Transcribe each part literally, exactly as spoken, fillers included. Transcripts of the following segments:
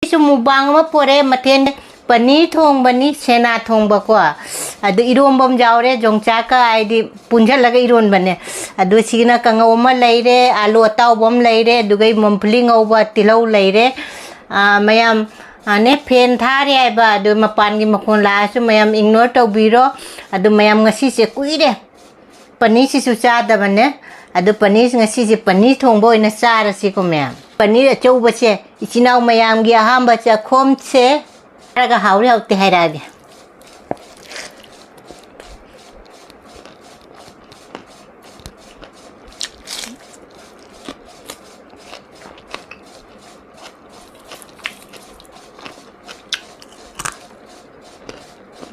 ꯁꯤꯁꯨ ꯃꯨꯛꯕꯥꯡ ꯑꯃ ꯄꯣꯔꯦ, ꯃꯊꯦꯜ ꯄꯅꯤꯔ ꯊꯣꯡꯕꯅꯤ, ꯁꯦꯅꯥ ꯊꯣꯡꯕꯀꯣ꯫ ꯑꯗꯨ ꯏꯔꯣꯝꯕ ꯑꯃ ꯌꯥꯎꯔꯦ, ꯌꯣꯡꯆꯥꯛꯀ ꯍꯥꯏꯗꯤ ꯄꯨꯟꯁꯤꯜꯂꯒ ꯏꯔꯣꯟꯕꯅꯦ꯫ ꯑꯗꯨ ꯁꯤꯒꯤꯅ ꯀꯥꯡꯉꯧ ꯑꯃ ꯂꯩꯔꯦ, ꯑꯥꯂꯨ ꯑꯇꯥꯎꯕ ꯑꯃ ꯂꯩꯔꯦ, ꯑꯗꯨꯒ ꯃꯨꯝꯐꯨꯂꯤ ꯉꯧꯕ, ꯇꯤꯜꯍꯧ ꯂꯩꯔꯦ꯫ ꯑꯥ, ꯃꯌꯥꯝ, ꯑꯥ, ꯅꯦ, ꯐꯦꯟ ꯊꯥꯔꯤ ꯍꯥꯏꯕ, ꯑꯗꯨ ꯃꯄꯥꯟꯒꯤ ꯃꯈꯣꯟ ꯂꯥꯛꯑꯁꯨ ꯃꯌꯥꯝ ꯏꯒꯅꯣꯔ ꯇꯧꯕꯤꯔꯣ꯫ ꯑꯗꯨ ꯃꯌꯥꯝ ꯉꯁꯤꯁꯦ ꯀꯨꯏꯔꯦ ꯄꯅꯤꯔꯁꯤꯁꯨ ꯆꯥꯗꯕꯅꯦ꯫ ꯑꯗꯨ ꯄꯅꯤꯔ, ꯉꯁꯤꯁꯦ ꯄꯅꯤꯔ ꯊꯣꯡꯕ ꯑꯣꯏꯅ ꯆꯥꯔꯁꯤꯀꯣ ꯃꯌꯥꯝ꯫ ꯄꯅꯤꯔ ꯑꯆꯧꯕꯁꯦ ꯏꯆꯤꯟ ꯏꯅꯥꯎ ꯃꯌꯥꯝꯒꯤ ꯑꯍꯥꯟꯕ ꯆꯥꯛꯈꯣꯝꯁꯦ꯫ ꯆꯥꯔꯒ ꯍꯥꯎꯔꯤ ꯍꯥꯎꯇꯦ ꯍꯥꯏꯔꯛꯑꯒꯦ꯫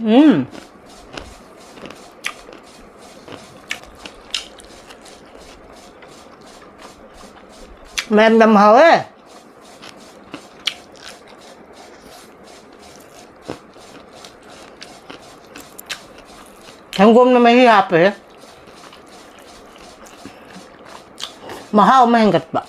ꯎꯝ꯫ ꯃꯌꯥꯝ ꯌꯥꯝ ꯍꯥꯎꯋꯦ꯫ ꯁꯪꯒꯣꯝꯅ ꯃꯍꯤ ꯍꯥꯞꯄꯦ꯫ ꯃꯍꯥꯎ ꯑꯃ ꯍꯦꯟꯒꯠꯄ꯫